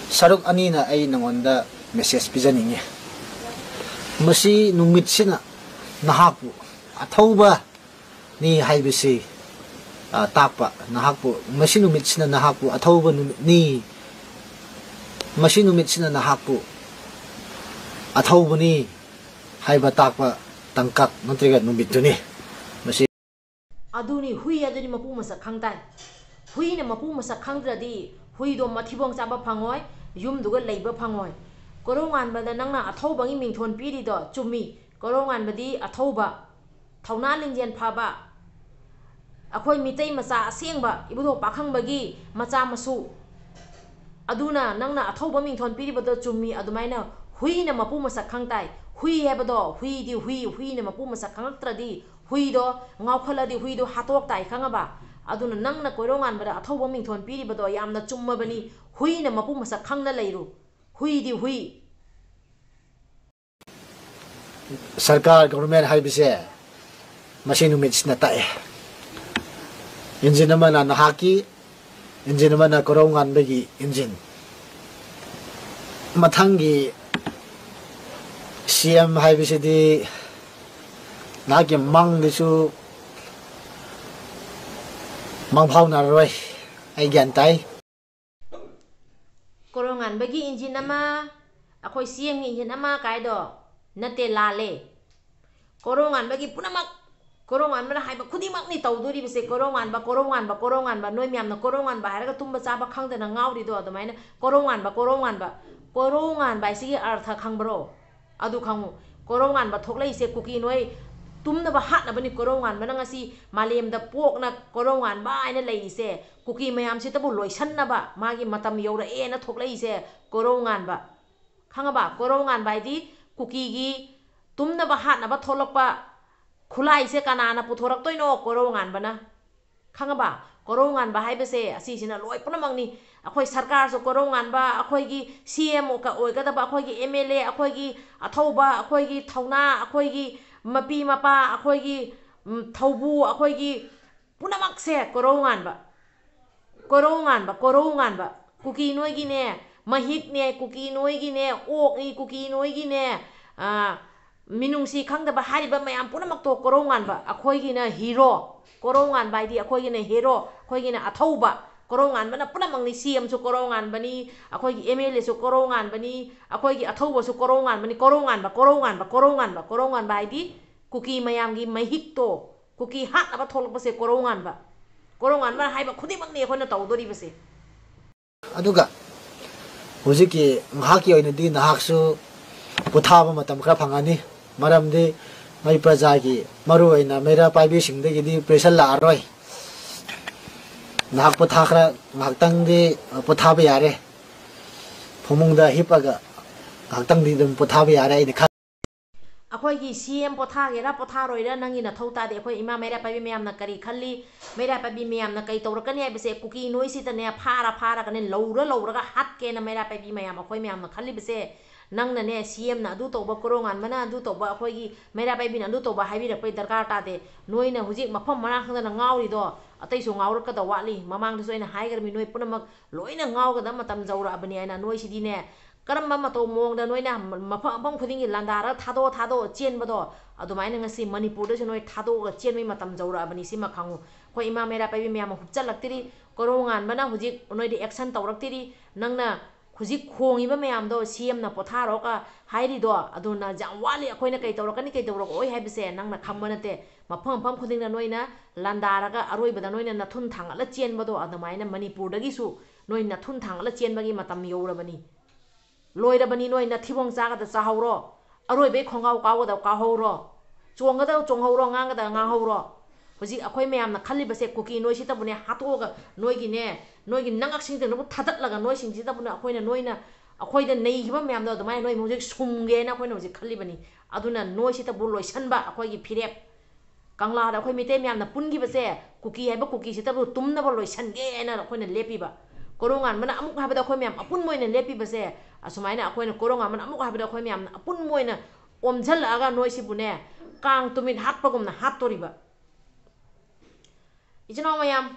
ꯁꯔꯨꯛ ꯑꯅꯤꯅ ꯑꯩ ꯅꯉꯣꯟꯗ message ꯄꯤꯖꯅꯤꯡꯉꯤ꯫ ꯃꯁꯤ ꯅꯨꯃꯤꯠꯁꯤꯅ ꯅꯍꯥꯛꯄꯨ ꯑꯊꯧꯕꯅꯤ ꯍꯥꯏꯕꯁꯤ, ꯑ, ꯇꯥꯛꯄ, ꯅꯍꯥꯛꯄꯨ, ꯃꯁꯤ ꯅꯨꯃꯤꯠꯁꯤꯅ ꯅꯍꯥꯛꯄꯨ ꯑꯊꯧꯕ ꯅꯨꯃꯤꯠꯅꯤ, ꯃꯁꯤ ꯅꯨꯃꯤꯠꯁꯤꯅ ꯅꯍꯥꯛꯄꯨ ꯑꯊꯧꯕꯅꯤ ꯍꯥꯏꯕ ꯇꯥꯛꯄ ꯇꯥꯡꯀꯛ ꯅꯠꯇ꯭ꯔꯒ ꯅꯨꯃꯤꯠꯇꯨꯅꯤ꯫ ꯃꯁꯤ ꯑꯗꯨꯅꯤ, ꯍꯨꯏ ꯑꯗꯨꯗꯤ ꯃꯄꯨ ꯃꯁꯛ ꯈꯪ ꯇꯥꯏ꯫ ꯍꯨꯏꯅ ꯃꯄꯨ ꯃꯁꯛ ꯈꯪꯗ꯭ꯔꯗꯤ ꯍꯨꯏꯗꯣ ꯃꯊꯤꯕꯣꯡ ꯆꯥꯕ ꯐꯪꯉꯣꯏ, ꯌꯨꯝꯗꯨꯒ ꯂꯩꯕ ꯐꯪꯉꯣꯏ꯫ ꯀꯣꯔꯧꯉꯥꯟꯕꯗ ꯅꯪꯅ ꯑꯊꯧꯕꯒꯤ ꯃꯤꯡꯊꯣꯟ ꯄꯤꯔꯤꯗꯣ ꯆꯨꯝꯃꯤ꯫ ꯀꯣꯔꯧꯉꯥꯟꯕꯗꯤ ꯑꯊꯧꯕ, ꯊꯧꯅꯥ ꯂꯤꯡꯖꯦꯜ ꯐꯕ, ꯑꯩꯈꯣꯏ ꯃꯤꯇꯩ ꯃꯆꯥ ꯑꯁꯦꯡꯕ, ꯏꯕꯨꯙꯧ ꯄꯥꯈꯪꯕꯒꯤ ꯃꯆꯥ ꯃꯁꯨ꯫ ꯑꯗꯨꯅ ꯅꯪꯅ ꯑꯊꯧꯕ ꯃꯤꯡꯊꯣꯟ ꯄꯤꯔꯤꯕꯗꯣ ꯆꯨꯝꯃꯤ꯫ ꯑꯗꯨꯃꯥꯏꯅ ꯍꯨꯏꯅ ꯃꯄꯨ ꯃꯁꯛ ꯈꯪ ꯇꯥꯏ꯫ ꯍꯨꯏ ꯍꯥꯏꯕꯗꯣ, ꯍꯨꯏꯗꯤ ꯍꯨꯏ, ꯍꯨꯏꯅ ꯃꯄꯨ ꯃꯁꯛ ꯈꯪꯉꯛꯇ꯭ꯔꯗꯤ ꯍꯨꯏꯗꯣ ꯉꯥꯎꯈꯠꯂꯗꯤ ꯍꯨꯏꯗꯣ ꯍꯥꯠꯇꯣꯛ ꯇꯥꯏ, ꯈꯪꯉꯕ? ꯑꯗꯨꯅ ꯅꯪꯅ ꯀꯣꯏꯔꯧꯉꯥꯟꯕꯗ ꯑꯊꯧꯕ ꯃꯤꯡꯊꯣꯟ ꯄꯤꯔꯤꯕꯗꯣ ꯌꯥꯝꯅ ꯆꯨꯝꯃꯕꯅꯤ꯫ ꯍꯨꯏꯅ ꯃꯄꯨ ꯃꯁꯛ ꯈꯪꯅ ꯂꯩꯔꯨ꯫ ꯍꯨꯏꯗꯤ ꯍꯨꯏ꯫ ꯁꯔꯀꯥꯔ, ꯒꯣꯕꯔꯃꯦꯟ ꯍꯥꯏꯕꯁꯦ ꯃꯁꯤ ꯅꯨꯃꯤꯠꯁꯤꯅ ꯇꯥꯛꯑꯦ꯫ ꯏꯟꯖꯤꯟ ꯑꯃꯅ ꯅꯍꯥꯛꯀꯤ, ꯏꯟꯖꯤꯟ ꯑꯃꯅ ꯀꯣꯔꯧꯉꯥꯟꯕꯒꯤ ꯏꯟꯖꯤꯟ꯫ ꯃꯊꯪꯒꯤ ꯁꯤ ꯑꯦꯝ ꯍꯥꯏꯕꯁꯤꯗꯤ ꯅꯍꯥꯛꯀꯤ ꯃꯪꯗꯁꯨ ꯃꯪꯐꯥꯎꯅꯔꯔꯣꯏ, ꯑꯩ ꯒ꯭ꯌꯥꯟ ꯇꯥꯏ꯫ ꯀꯣꯔꯧꯉꯥꯟꯕꯒꯤ ꯏꯟꯖꯤꯟ ꯑꯃ, ꯑꯩꯈꯣꯏ ꯁꯤ ꯑꯦꯝꯒꯤ ꯏꯟꯖꯤꯟ ꯑꯃ ꯀꯥꯏꯗꯣ ꯅꯠꯇꯦ, ꯂꯥꯜꯂꯦ꯫ ꯀꯣꯔꯧꯉꯥꯟꯕꯒꯤ ꯄꯨꯝꯅꯃꯛ, ꯀꯣꯔꯧꯉꯥꯟꯕꯅ ꯍꯥꯏꯕ ꯈꯨꯗꯤꯡꯃꯛꯅꯤ ꯇꯧꯗꯣꯔꯤꯕꯁꯦ꯫ ꯀꯣꯔꯧꯉꯥꯟꯕ, ꯀꯣꯔꯧꯉꯥꯟꯕ, ꯀꯣꯔꯧꯉꯥꯟꯕ, ꯅꯣꯏ ꯃꯌꯥꯝꯅ ꯀꯣꯔꯧꯉꯥꯟꯕ ꯍꯥꯏꯔꯒ ꯇꯨꯝꯕ ꯆꯥꯕ ꯈꯪꯗꯅ ꯉꯥꯎꯔꯤꯗꯣ ꯑꯗꯨꯃꯥꯏꯅ꯫ ꯀꯣꯔꯧꯉꯥꯟꯕ, ꯀꯣꯔꯧꯉꯥꯟꯕ, ꯀꯣꯔꯧꯉꯥꯟꯕ ꯍꯥꯏꯁꯤꯒꯤ ꯑꯔꯊ ꯈꯪꯕ꯭ꯔꯣ? ꯑꯗꯨ ꯈꯪꯉꯨ, ꯀꯣꯔꯧꯉꯥꯟꯕ ꯊꯣꯛꯂꯛꯏꯁꯦ ꯀꯨꯀꯤ ꯅꯣꯏ ꯇꯨꯝꯅꯕ ꯍꯥꯠꯅꯕꯅꯤ꯫ ꯀꯣꯔꯧꯉꯥꯟꯕꯅ ꯉꯁꯤ ꯃꯥꯂꯦꯝꯗ ꯄꯣꯛꯅ ꯀꯣꯔꯧꯉꯥꯟꯕ ꯍꯥꯏꯅ ꯂꯩꯔꯤꯁꯦ ꯀꯨꯀꯤ ꯃꯌꯥꯝꯁꯤꯇꯕꯨ ꯂꯣꯏꯁꯟꯅꯕ, ꯃꯥꯒꯤ ꯃꯇꯝ ꯌꯧꯔꯛꯑꯦꯅ ꯊꯣꯛꯂꯛꯏꯁꯦ ꯀꯣꯔꯧꯉꯥꯟꯕ꯫ ꯈꯪꯉꯕ? ꯀꯣꯔꯧꯉꯥꯟꯕ ꯍꯥꯏꯗꯤ ꯀꯨꯀꯤꯒꯤ ꯇꯨꯝꯅꯕ ꯍꯥꯠꯅꯕ ꯊꯣꯛꯂꯛꯄ ꯈꯨꯠꯂꯥꯏꯁꯦ ꯀꯅꯥꯅ ꯄꯨꯊꯣꯔꯛꯇꯣꯏꯅꯣ? ꯀꯣꯔꯧꯉꯥꯟꯕꯅ꯫ ꯈꯪꯉꯕ? ꯀꯣꯔꯧꯉꯥꯟꯕ ꯍꯥꯏꯕꯁꯦ ꯑꯁꯤꯁꯤꯅ ꯂꯣꯏ ꯄꯨꯝꯅꯃꯛꯅꯤ꯫ ꯑꯩꯈꯣꯏ ꯁꯔꯀꯥꯔꯁꯨ ꯀꯣꯔꯧꯉꯥꯟꯕ, ꯑꯩꯈꯣꯏꯒꯤ ꯁꯤ ꯑꯦꯝ ꯑꯣꯏꯒꯗꯕ ꯑꯩꯈꯣꯏꯒꯤ ꯑꯦꯝ ꯑꯦꯜ ꯑꯦ, ꯑꯩꯈꯣꯏꯒꯤ ꯑꯊꯧꯕ, ꯑꯩꯈꯣꯏꯒꯤ ꯊꯧꯅꯥ, ꯑꯩꯈꯣꯏꯒꯤ ꯃꯄꯤ ꯃꯄꯥ, ꯑꯩꯈꯣꯏꯒꯤ, ꯎꯝ, ꯊꯧꯕꯨ, ꯑꯩꯈꯣꯏꯒꯤ ꯄꯨꯝꯅꯃꯛꯁꯦ ꯀꯣꯔꯧꯉꯥꯟꯕ꯫ ꯀꯣꯔꯧꯉꯥꯟꯕ, ꯀꯣꯔꯧꯉꯥꯟꯕ꯫ ꯀꯨꯀꯤ ꯅꯣꯏꯒꯤꯅꯦ ꯃꯍꯤꯛꯅꯦ, ꯀꯨꯀꯤ ꯅꯣꯏꯒꯤꯅꯦ ꯑꯣꯛꯅꯤ, ꯀꯨꯀꯤ ꯅꯣꯏꯒꯤꯅꯦ, ꯑꯥ, ꯃꯤꯅꯨꯡꯁꯤ ꯈꯪꯗꯕ ꯍꯥꯏꯔꯤꯕ ꯃꯌꯥꯝ ꯄꯨꯝꯅꯃꯛꯇꯣ ꯀꯣꯔꯧꯉꯥꯟꯕ꯫ ꯑꯩꯈꯣꯏꯒꯤꯅ ꯍꯤꯔꯣ꯫ ꯀꯣꯔꯧꯉꯥꯟꯕ ꯍꯥꯏꯗꯤ ꯑꯩꯈꯣꯏꯒꯤꯅ ꯍꯤꯔꯣ, ꯑꯩꯈꯣꯏꯒꯤꯅ ꯑꯊꯧꯕ꯫ ꯀꯣꯔꯧꯉꯥꯟꯕꯅ ꯄꯨꯝꯅꯃꯛꯅꯤ꯫ ꯁꯤ ꯑꯦꯝꯁꯨ ꯀꯣꯔꯧꯉꯥꯟꯕꯅꯤ, ꯑꯩꯈꯣꯏꯒꯤ ꯑꯦꯝ ꯑꯦꯜ ꯑꯦꯁꯨ ꯀꯣꯔꯧꯉꯥꯟꯕꯅꯤ, ꯑꯩꯈꯣꯏꯒꯤ ꯑꯊꯧꯕꯁꯨ ꯀꯣꯔꯧꯉꯥꯟꯕꯅꯤ꯫ ꯀꯣꯔꯧꯉꯥꯟꯕ, ꯀꯣꯔꯧꯉꯥꯟꯕ, ꯀꯣꯔꯧꯉꯥꯟꯕ, ꯀꯣꯔꯧꯉꯥꯟꯕ ꯍꯥꯏꯗꯤ ꯀꯨꯀꯤ ꯃꯌꯥꯝꯒꯤ ꯃꯍꯤꯛꯇꯣ, ꯀꯨꯀꯤ ꯍꯥꯠꯅꯕ ꯊꯣꯛꯂꯛꯄꯁꯦ ꯀꯣꯔꯧꯉꯥꯟꯕ꯫ ꯀꯣꯔꯧꯉꯥꯟꯕꯅ ꯍꯥꯏꯕ ꯈꯨꯗꯤꯡꯃꯛꯅꯤ ꯑꯩꯈꯣꯏꯅ ꯇꯧꯗꯣꯔꯤꯕꯁꯦ꯫ ꯑꯗꯨꯒ ꯍꯧꯖꯤꯛꯀꯤ ꯉꯥꯏꯍꯥꯛꯀꯤ ꯑꯣꯏꯅꯗꯤ ꯅꯍꯥꯛꯁꯨ ꯄꯣꯊꯥꯕ ꯃꯇꯝ ꯈꯔ ꯐꯪꯉꯅꯤ, ꯃꯔꯝꯗꯤ ꯃꯩ ꯄ꯭ꯔꯖꯥꯒꯤ, ꯃꯔꯨꯑꯣꯏꯅ ꯃꯩꯔꯥ ꯄꯥꯏꯕꯤꯁꯤꯡꯗꯒꯤꯗꯤ pressure ꯂꯥꯛꯑꯔꯣꯏ꯫ ꯉꯥꯏꯍꯥꯛ ꯄꯣꯊꯥ, ꯈꯔ ꯉꯥꯏꯍꯥꯛꯇꯪꯗꯤ ꯄꯣꯊꯥꯕ ꯌꯥꯔꯦ꯫ ꯐꯃꯨꯡꯗ ꯍꯤꯞꯄꯒ ꯉꯥꯏꯍꯥꯛꯇꯪꯗꯤ ꯑꯗꯨꯝ ꯄꯣꯊꯥꯕ ꯌꯥꯔꯦ ꯑꯩꯅ ꯈꯜꯂꯤ꯫ ꯑꯩꯈꯣꯏ ꯑꯩꯈꯣꯏꯒꯤ ꯁꯤ ꯑꯦꯝ ꯄꯣꯊꯥꯒꯦꯔꯥ ꯄꯣꯊꯥꯔꯣꯏꯔꯥ ꯅꯪꯒꯤ ꯅꯊꯧ ꯇꯥꯗꯦ꯫ ꯑꯩꯈꯣꯏ ꯏꯃꯥ ꯃꯩꯔꯥ ꯄꯥꯏꯕꯤ ꯃꯌꯥꯝꯅ ꯀꯔꯤ ꯈꯜꯂꯤ, ꯃꯩꯔꯥ ꯄꯥꯏꯕꯤ ꯃꯌꯥꯝꯅ ꯀꯩ ꯇꯧꯔꯛꯀꯅꯤ ꯍꯥꯏꯕꯁꯦ ꯀꯨꯀꯤ ꯅꯣꯏꯁꯤꯗꯅꯦ ꯐꯥꯔ ꯐꯥꯔꯒꯅꯦ, ꯂꯧꯔ ꯂꯧꯔꯒ ꯍꯥꯠꯀꯦꯅ ꯃꯩꯔꯥ ꯄꯥꯏꯕꯤ ꯃꯌꯥꯝ ꯑꯩꯈꯣꯏ ꯃꯌꯥꯝꯅ ꯈꯜꯂꯤꯕꯁꯦ, ꯅꯪꯅꯅꯦ ꯁꯤ ꯑꯦꯝꯅ ꯑꯗꯨ ꯇꯧꯕ, ꯀꯣꯔꯧꯉꯥꯟꯕꯅ ꯑꯗꯨ ꯇꯧꯕ, ꯑꯩꯈꯣꯏꯒꯤ ꯃꯩꯔꯥ ꯄꯥꯏꯕꯤꯅ ꯑꯗꯨ ꯇꯧꯕ ꯍꯥꯏꯕꯤꯔꯛꯄꯩ ꯗꯔꯀꯥꯔ ꯇꯥꯗꯦ꯫ ꯅꯣꯏꯅ ꯍꯧꯖꯤꯛ ꯃꯐꯝ ꯃꯔꯥꯡ ꯈꯪꯗꯅ ꯉꯥꯎꯔꯤꯗꯣ ꯑꯇꯩꯁꯨ ꯉꯥꯎꯔꯛꯀꯗꯧ ꯋꯥꯠꯂꯤ꯫ ꯃꯃꯥꯡꯗꯁꯨ ꯑꯩꯅ ꯍꯥꯏꯈ꯭ꯔꯃꯤ, ꯅꯣꯏ ꯄꯨꯝꯅꯃꯛ ꯂꯣꯏꯅ ꯉꯥꯎꯒꯗꯕ ꯃꯇꯝ ꯌꯧꯔꯛꯑꯕꯅꯤ ꯍꯥꯏꯅ꯫ ꯅꯣꯏꯁꯤꯗꯤꯅꯦ ꯀꯔꯝꯕ ꯃꯇꯧ ꯃꯑꯣꯡꯗ ꯅꯣꯏꯅ ꯃꯐꯝ ꯃꯐꯝ ꯈꯨꯗꯤꯡꯒꯤ ꯂꯥꯟꯗꯥꯔꯒ ꯊꯥꯗꯣꯛꯑ ꯊꯥꯗꯣꯛꯑ ꯆꯦꯟꯕꯗꯣ, ꯑꯗꯨꯃꯥꯏꯅ ꯉꯁꯤ ꯃꯅꯤꯄꯨꯔꯗꯁꯨ ꯅꯣꯏ ꯊꯥꯗꯣꯛꯑꯒ ꯆꯦꯟꯕꯒꯤ ꯃꯇꯝ ꯌꯧꯔꯛꯑꯕꯅꯤ꯫ ꯁꯤꯃ ꯈꯪꯉꯨ꯫ ꯑꯩꯈꯣꯏ ꯏꯃꯥ ꯃꯩꯔꯥ ꯄꯥꯏꯕꯤ ꯃꯌꯥꯝ ꯑꯃ ꯍꯨꯞꯆꯜꯂꯛꯇ꯭ꯔꯤ, ꯀꯣꯔꯧꯉꯥꯟꯕꯅ ꯍꯧꯖꯤꯛ ꯅꯣꯏꯗ action ꯇꯧꯔꯛꯇ꯭ꯔꯤ꯫ ꯅꯪꯅ ꯍꯧꯖꯤꯛ ꯈꯣꯡꯉꯤꯕ ꯃꯌꯥꯝꯗꯣ ꯁꯤ ꯑꯦꯝꯅ ꯄꯣꯊꯥꯔꯣꯒ ꯍꯥꯏꯔꯤꯗꯣ, ꯑꯗꯨꯅ ꯌꯥꯝ ꯋꯥꯠꯂꯤ꯫ ꯑꯩꯈꯣꯏꯅ ꯀꯩ ꯇꯧꯔꯛꯀꯅꯤ, ꯀꯩ ꯇꯧꯔꯛꯑꯣꯏ ꯍꯥꯏꯕꯁꯦ ꯅꯪꯅ ꯈꯪꯕ ꯅꯠꯇꯦ꯫ ꯃꯐꯝ ꯃꯐꯝ ꯈꯨꯗꯤꯡꯗ ꯅꯣꯏꯅ ꯂꯥꯟꯗꯥꯔꯒ ꯑꯔꯣꯏꯕꯗ ꯅꯣꯏꯅ ꯅꯊꯨꯟ ꯊꯥꯡꯒꯠꯂ ꯆꯦꯟꯕꯗꯣ, ꯑꯗꯨꯃꯥꯏꯅ ꯃꯅꯤꯄꯨꯔꯗꯒꯤꯁꯨ ꯅꯣꯏ ꯅꯊꯨꯟ ꯊꯥꯡꯒꯠꯂ ꯆꯦꯟꯕꯒꯤ ꯃꯇꯝ ꯌꯧꯔꯕꯅꯤ꯫ ꯂꯣꯏꯔꯕꯅꯤ꯫ ꯅꯣꯏ ꯅꯊꯤꯕꯣꯡ ꯆꯥꯒꯗ ꯆꯥꯍꯧꯔꯣ, ꯑꯔꯣꯏꯕꯩ ꯈꯣꯡꯒꯥꯎ ꯀꯥꯎꯒꯗ ꯀꯥꯎꯍꯧꯔꯣ, ꯆꯣꯡꯒꯗ ꯆꯣꯡꯍꯧꯔꯣ, ꯉꯥꯡꯒꯗ ꯉꯥꯡꯍꯧꯔꯣ꯫ ꯍꯧꯖꯤꯛ ꯑꯩꯈꯣꯏ ꯃꯌꯥꯝꯅ ꯈꯜꯂꯤꯕꯁꯦ ꯀꯨꯀꯤ ꯅꯣꯏꯁꯤꯇꯕꯨꯅꯦ ꯍꯥꯠꯇꯣꯛꯑꯒ ꯅꯣꯏꯒꯤꯅꯦ, ꯅꯣꯏꯒꯤ ꯅꯉꯛꯁꯤꯡꯗꯨꯅꯕꯨ ꯊꯥꯗꯠꯂꯒ ꯅꯣꯏꯁꯤꯡꯁꯤꯗꯕꯨꯅ ꯑꯩꯈꯣꯏꯅ ꯅꯣꯏꯅ ꯑꯩꯈꯣꯏꯗ ꯅꯩꯈꯤꯕ ꯃꯌꯥꯝꯗꯣ ꯑꯗꯨꯃꯥꯏꯅ ꯅꯣꯏ ꯍꯧꯖꯤꯛ ꯁꯨꯝꯒꯦꯅ ꯑꯩꯈꯣꯏꯅ ꯍꯧꯖꯤꯛ ꯈꯜꯂꯤꯕꯅꯤ꯫ ꯑꯗꯨꯅ ꯅꯣꯏꯁꯤꯇꯕꯨ ꯂꯣꯏꯁꯟꯕ ꯑꯩꯈꯣꯏꯒꯤ ꯐꯤꯔꯦꯞ꯫ ꯀꯪꯂꯥꯗ ꯑꯩꯈꯣꯏ ꯃꯤꯇꯩ ꯃꯌꯥꯝꯅ ꯄꯨꯟꯈꯤꯕꯁꯦ, ꯀꯨꯀꯤ ꯍꯥꯏꯕ ꯀꯨꯀꯤꯁꯤꯇꯕꯨ ꯇꯨꯝꯅꯕ ꯂꯣꯏꯁꯟꯒꯦ ꯍꯥꯏꯅ ꯑꯩꯈꯣꯏꯅ ꯂꯦꯞꯄꯤꯕ꯫ ꯀꯣꯔꯧꯉꯥꯟꯕꯅ ꯑꯃꯨꯛ ꯍꯥꯏꯕꯗ ꯑꯩꯈꯣꯏ ꯃꯌꯥꯝ ꯑꯄꯨꯟꯕ ꯑꯣꯏꯅ ꯂꯦꯞꯄꯤꯕꯁꯦ, ꯑꯁꯨꯃꯥꯏꯅ ꯑꯩꯈꯣꯏꯅ ꯀꯣꯔꯧꯉꯥꯟꯕꯅ ꯑꯃꯨꯛ ꯍꯥꯏꯕꯗ ꯑꯩꯈꯣꯏ ꯃꯌꯥꯝꯅ ꯑꯄꯨꯟꯕ ꯑꯣꯏꯅ ꯑꯣꯝꯁꯤꯜꯂꯛꯑꯒ ꯅꯣꯏꯁꯤꯕꯨꯅꯦ ꯀꯥꯡ ꯇꯨꯃꯤꯠ ꯍꯥꯠꯄꯒꯨꯝꯅ ꯍꯥꯠꯇꯣꯔꯤꯕ꯫ ꯏꯆꯤꯟ ꯏꯅꯥꯎ ꯃꯌꯥꯝ,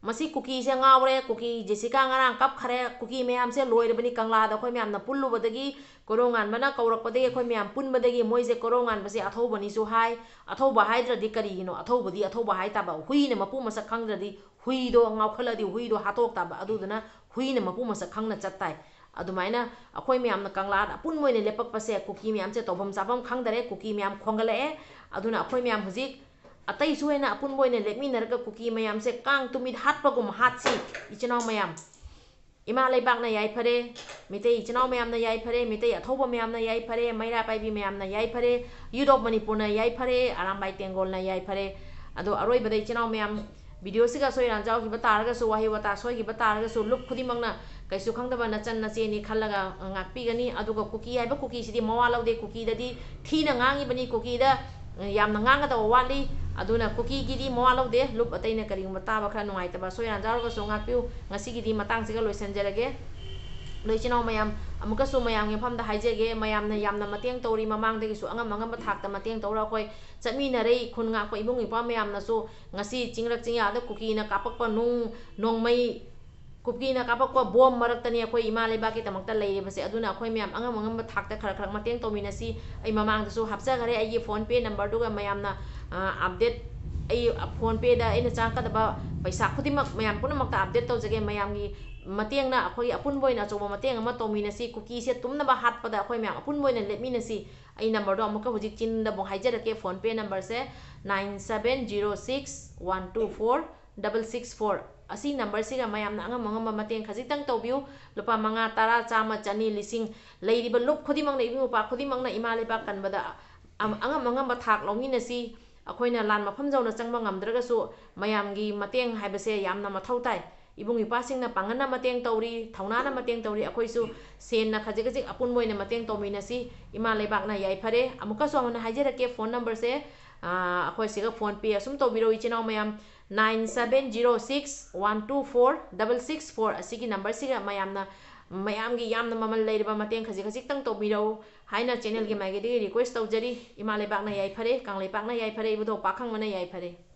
ꯃꯁꯤ ꯀꯨꯀꯤꯁꯦ ꯉꯥꯎꯔꯦ꯫ ꯀꯨꯀꯤ ꯖꯦꯁꯤꯀꯥ ꯉꯔꯥꯡ ꯀꯞꯈꯔꯦ꯫ ꯀꯨꯀꯤ ꯃꯌꯥꯝꯁꯦ ꯂꯣꯏꯔꯕꯅꯤ꯫ ꯀꯪꯂꯥꯗ ꯑꯩꯈꯣꯏ ꯃꯌꯥꯝꯅ ꯄꯨꯜꯂꯨꯕꯗꯒꯤ, ꯀꯣꯔꯧꯉꯥꯟꯕꯅ ꯀꯧꯔꯛꯄꯗꯒꯤ ꯑꯩꯈꯣꯏ ꯃꯌꯥꯝ ꯄꯨꯟꯕꯗꯒꯤ ꯃꯣꯏꯁꯦ ꯀꯣꯔꯧꯉꯥꯟꯕꯁꯦ ꯑꯊꯧꯕꯅꯤꯁꯨ ꯍꯥꯏ꯫ ꯑꯊꯧꯕ ꯍꯥꯏꯗ꯭ꯔꯗꯤ ꯀꯔꯤꯒꯤꯅꯣ? ꯑꯊꯧꯕꯗꯤ ꯑꯊꯧꯕ ꯍꯥꯏ ꯇꯥꯕ꯫ ꯍꯨꯏꯅ ꯃꯄꯨ ꯃꯁꯛ ꯈꯪꯗ꯭ꯔꯗꯤ ꯍꯨꯏꯗꯣ ꯉꯥꯎꯈꯠꯂꯗꯤ ꯍꯨꯏꯗꯣ ꯍꯥꯠꯇꯣꯛ ꯇꯥꯕ꯫ ꯑꯗꯨꯗꯨꯅ ꯍꯨꯏꯅ ꯃꯄꯨ ꯃꯁꯛ ꯈꯪꯅ ꯆꯠ ꯇꯥꯏ꯫ ꯑꯗꯨꯃꯥꯏꯅ ꯑꯩꯈꯣꯏ ꯃꯌꯥꯝꯅ ꯀꯪꯂꯥꯗ ꯑꯄꯨꯟꯕ ꯑꯣꯏꯅ ꯂꯦꯞꯄꯛꯄꯁꯦ, ꯀꯨꯀꯤ ꯃꯌꯥꯝꯁꯦ ꯇꯧꯐꯝ ꯆꯥꯐꯝ ꯈꯪꯗꯔꯦ꯫ ꯀꯨꯀꯤ ꯃꯌꯥꯝ ꯈꯣꯡꯒꯠꯂꯛꯑꯦ꯫ ꯑꯗꯨꯅ ꯑꯩꯈꯣꯏ ꯃꯌꯥꯝ ꯍꯧꯖꯤꯛ ꯑꯇꯩꯁꯨ ꯑꯣꯏꯅ ꯑꯄꯨꯟꯕ ꯑꯣꯏꯅ ꯂꯦꯞꯃꯤꯟꯅꯔꯒ ꯀꯨꯀꯤ ꯃꯌꯥꯝꯁꯦ ꯀꯥꯡ ꯇꯨꯃꯤꯠ ꯍꯥꯠꯄꯒꯨꯝ ꯍꯥꯠꯁꯤ, ꯏꯆꯤꯟ ꯏꯅꯥꯎ ꯃꯌꯥꯝ꯫ ꯏꯃꯥ ꯂꯩꯕꯥꯛꯅ ꯌꯥꯏꯐꯔꯦ, ꯃꯤꯇꯩ ꯏꯆꯤꯟ ꯏꯅꯥꯎ ꯃꯌꯥꯝꯅ ꯌꯥꯏꯐꯔꯦ, ꯃꯤꯇꯩ ꯑꯊꯧꯕ ꯃꯌꯥꯝꯅ ꯌꯥꯏꯐꯔꯦ, ꯃꯩꯔꯥ ꯄꯥꯏꯕꯤ ꯃꯌꯥꯝꯅ ꯌꯥꯏꯐꯔꯦ, Youth of ꯃꯅꯤꯄꯨꯔꯅ ꯌꯥꯏꯐꯔꯦ, ꯑꯔꯥꯝꯕꯥꯏ ꯇꯦꯡꯒꯣꯜꯅ ꯌꯥꯏꯐꯔꯦ꯫ ꯑꯗꯣ ꯑꯔꯣꯏꯕꯗ ꯏꯆꯤꯟ ꯏꯅꯥꯎ ꯃꯌꯥꯝ, video ꯁꯤꯒ ꯑꯁꯣꯏ ꯑꯔꯥꯟ ꯌꯥꯎꯈꯤꯕ ꯇꯥꯔꯒꯁꯨ, ꯋꯥꯍꯩ ꯋꯥꯇꯥ ꯁꯣꯏꯈꯤꯕ ꯇꯥꯔꯒꯁꯨ, ꯂꯨꯞ ꯈꯨꯗꯤꯡꯃꯛꯅ ꯀꯩꯁꯨ ꯈꯪꯗꯕ ꯅꯆꯟ ꯅꯆꯦꯅꯤ ꯈꯜꯂꯒ ꯉꯥꯛꯄꯤꯒꯅꯤ꯫ ꯑꯗꯨꯒ ꯀꯨꯀꯤ ꯍꯥꯏꯕ ꯀꯨꯀꯤꯁꯤꯗꯤ ꯃꯋꯥ ꯂꯧꯗꯦ꯫ ꯀꯨꯀꯤꯗꯗꯤ ꯊꯤꯅ ꯉꯥꯡꯉꯤꯕꯅꯤ, ꯀꯨꯀꯤꯗ ꯌꯥꯝꯅ ꯉꯥꯡꯒꯗꯕ ꯋꯥꯠꯂꯤ꯫ ꯑꯗꯨꯅ ꯀꯨꯀꯤꯒꯤꯗꯤ ꯃꯋꯥ ꯂꯧꯗꯦ꯫ ꯂꯨꯞ ꯑꯇꯩꯅ ꯀꯔꯤꯒꯨꯝꯕ ꯇꯥꯕ ꯈꯔ ꯅꯨꯡꯉꯥꯏꯇꯕ ꯁꯣꯏ ꯌꯥꯎꯔꯒꯁꯨ ꯉꯥꯛꯄꯤꯌꯨ꯫ ꯉꯁꯤꯒꯤꯗꯤ ꯃꯇꯥꯡꯁꯤꯒ ꯂꯣꯏꯁꯤꯟꯖꯔꯒꯦ꯫ ꯑꯗꯣ ꯏꯆꯤꯟ ꯏꯅꯥꯎ ꯃꯌꯥꯝ, ꯑꯃꯨꯛꯀꯁꯨ ꯃꯌꯥꯝꯒꯤ ꯃꯐꯝꯗ ꯍꯥꯏꯖꯒꯦ, ꯃꯌꯥꯝꯅ ꯌꯥꯝꯅ ꯃꯇꯦꯡ ꯇꯧꯔꯤ, ꯃꯃꯥꯡꯗꯒꯤꯁꯨ ꯑꯉꯝ ꯑꯉꯝꯕ ꯊꯥꯛꯇ ꯃꯇꯦꯡ ꯇꯧꯔ ꯑꯩꯈꯣꯏ ꯆꯠꯃꯤꯟꯅꯔꯦ꯫ ꯈꯨꯟ ꯉꯥꯛꯄ ꯏꯕꯨꯡ ꯏꯄ꯭ꯋꯥ ꯃꯌꯥꯝꯅꯁꯨ ꯉꯁꯤ ꯆꯤꯡꯂꯛ ꯆꯤꯡꯌꯥꯗ ꯀꯨꯀꯤꯅ ꯀꯥꯞꯄꯛꯄ ꯅꯨꯡ, ꯅꯣꯡꯃꯩ, ꯀꯨꯀꯤꯅ ꯀꯥꯞꯄꯛꯄ ꯕꯣꯝ ꯃꯔꯛꯇꯅꯤ ꯑꯩꯈꯣꯏ ꯏꯃꯥ ꯂꯩꯕꯥꯛꯀꯤꯗꯃꯛꯇ ꯂꯩꯔꯤꯕꯁꯦ꯫ ꯑꯗꯨꯅ ꯑꯩꯈꯣꯏ ꯃꯌꯥꯝ ꯑꯉꯝ ꯑꯉꯝꯕ ꯊꯥꯛꯇ ꯈꯔ ꯈꯔ ꯃꯇꯦꯡ ꯇꯧꯃꯤꯟꯅꯁꯤ꯫ ꯑꯩ ꯃꯃꯥꯡꯗꯁꯨ ꯍꯥꯞꯆꯈꯔꯦ ꯑꯩꯒꯤ PhonePe numberꯗꯨꯒ, ꯃꯌꯥꯝꯅ, ꯑ, update, ꯑꯩ PhonePeꯗ ꯑꯩꯅ ꯆꯪꯉꯛꯀꯗꯕ ꯄꯩꯁꯥ ꯈꯨꯗꯤꯡꯃꯛ ꯃꯌꯥꯝ ꯄꯨꯝꯅꯃꯛꯇ update ꯇꯧꯖꯒꯦ꯫ ꯃꯌꯥꯝꯒꯤ ꯃꯇꯦꯡꯅ ꯑꯩꯈꯣꯏꯒꯤ ꯑꯄꯨꯟꯕ ꯑꯣꯏꯅ ꯑꯆꯧꯕ ꯃꯇꯦꯡ ꯑꯃ ꯇꯧꯃꯤꯟꯅꯁꯤ꯫ ꯀꯨꯀꯤꯁꯦ ꯇꯨꯝꯅꯕ ꯍꯥꯠꯄꯗ ꯑꯩꯈꯣꯏ ꯃꯌꯥꯝ ꯑꯄꯨꯟꯕ ꯑꯣꯏꯅ ꯂꯦꯞꯃꯤꯟꯅꯁꯤ꯫ ꯑꯩ numberꯗꯣ ꯑꯃꯨꯛꯀ ꯍꯧꯖꯤꯛ ꯆꯤꯟꯗ ꯑꯃꯨꯛ ꯍꯥꯏꯖꯔꯛꯀꯦ꯫ PhonePe numberꯁꯦ nine seven zero six one two four double six four꯫ ꯑꯁꯤ numberꯁꯤꯒ ꯃꯌꯥꯝꯅ ꯑꯉꯝ ꯑꯉꯝꯕ ꯃꯇꯦꯡ ꯈꯖꯤꯛꯇꯪ ꯇꯧꯕꯤꯌꯨ꯫ ꯂꯨꯄꯥ ꯃꯉꯥ, ꯇꯔꯥ, ꯆꯥꯝꯃ, ꯆꯅꯤ, ꯂꯤꯁꯤꯡ, ꯂꯩꯔꯤꯕ ꯂꯨꯞ ꯈꯨꯗꯤꯡꯃꯛꯅ, ꯏꯕꯨꯡ ꯏꯄ꯭ꯋꯥ ꯈꯨꯗꯤꯡꯃꯛꯅ ꯏꯃꯥ ꯂꯩꯕꯥꯛ ꯀꯟꯕꯗ ꯑꯝ-, ꯑꯉꯝ ꯑꯉꯝꯕ ꯊꯥꯛ ꯂꯧꯃꯤꯟꯅꯁꯤ꯫ ꯑꯩꯈꯣꯏꯅ ꯂꯥꯟ ꯃꯐꯝ ꯌꯧꯅ ꯆꯪꯕ ꯉꯝꯗ꯭ꯔꯒꯁꯨ ꯃꯌꯥꯝꯒꯤ ꯃꯇꯦꯡ ꯍꯥꯏꯕꯁꯦ ꯌꯥꯝꯅ ꯃꯊꯧ ꯇꯥꯏ꯫ ꯏꯕꯨꯡ ꯏꯄ꯭ꯋꯥꯁꯤꯡꯅ ꯄꯥꯡꯒꯜꯅ ꯃꯇꯦꯡ ꯇꯧꯔꯤ, ꯊꯧꯅꯥꯅ ꯃꯇꯦꯡ ꯇꯧꯔꯤ, ꯑꯩꯈꯣꯏꯁꯨ ꯁꯦꯟꯅ ꯈꯖꯤꯛ ꯈꯖꯤꯛ ꯑꯄꯨꯟꯕ ꯑꯣꯏꯅ ꯃꯇꯦꯡ ꯇꯧꯃꯤꯟꯅꯁꯤ꯫ ꯏꯃꯥ ꯂꯩꯕꯥꯛꯅ ꯌꯥꯏꯐꯔꯦ꯫ ꯑꯃꯨꯛꯀꯁꯨ ꯍꯟꯅ ꯍꯥꯏꯖꯔꯛꯀꯦ, phone numberꯁꯦ, ꯑꯥ, ꯑꯩꯈꯣꯏ ꯁꯤꯒ PhonePe ꯑꯁꯨꯝ ꯇꯧꯕꯤꯔꯣ ꯏꯆꯤꯟ ꯏꯅꯥꯎ ꯃꯌꯥꯝ, nine seven zero six one two four double six four꯫ ꯑꯁꯤꯒꯤ numberꯁꯤꯒ ꯃꯌꯥꯝꯅ, ꯃꯌꯥꯝꯒꯤ ꯌꯥꯝꯅ ꯃꯃꯜ ꯂꯩꯔꯕ ꯃꯇꯦꯡ ꯈꯖꯤꯛ ꯈꯖꯤꯛꯇꯪ ꯇꯧꯕꯤꯔꯛꯎ ꯍꯥꯏꯅ channelꯒꯤ ꯃꯥꯏꯀꯩꯗꯒꯤ request ꯇꯧꯖꯔꯤ꯫ ꯏꯃꯥ ꯂꯩꯕꯥꯛꯅ ꯌꯥꯏꯐꯔꯦ, ꯀꯪꯂꯩꯄꯥꯛꯅ ꯌꯥꯏꯐꯔꯦ, ꯏꯕꯨꯙꯧ ꯄꯥꯈꯪꯕꯅ ꯌꯥꯏꯐꯔꯦ꯫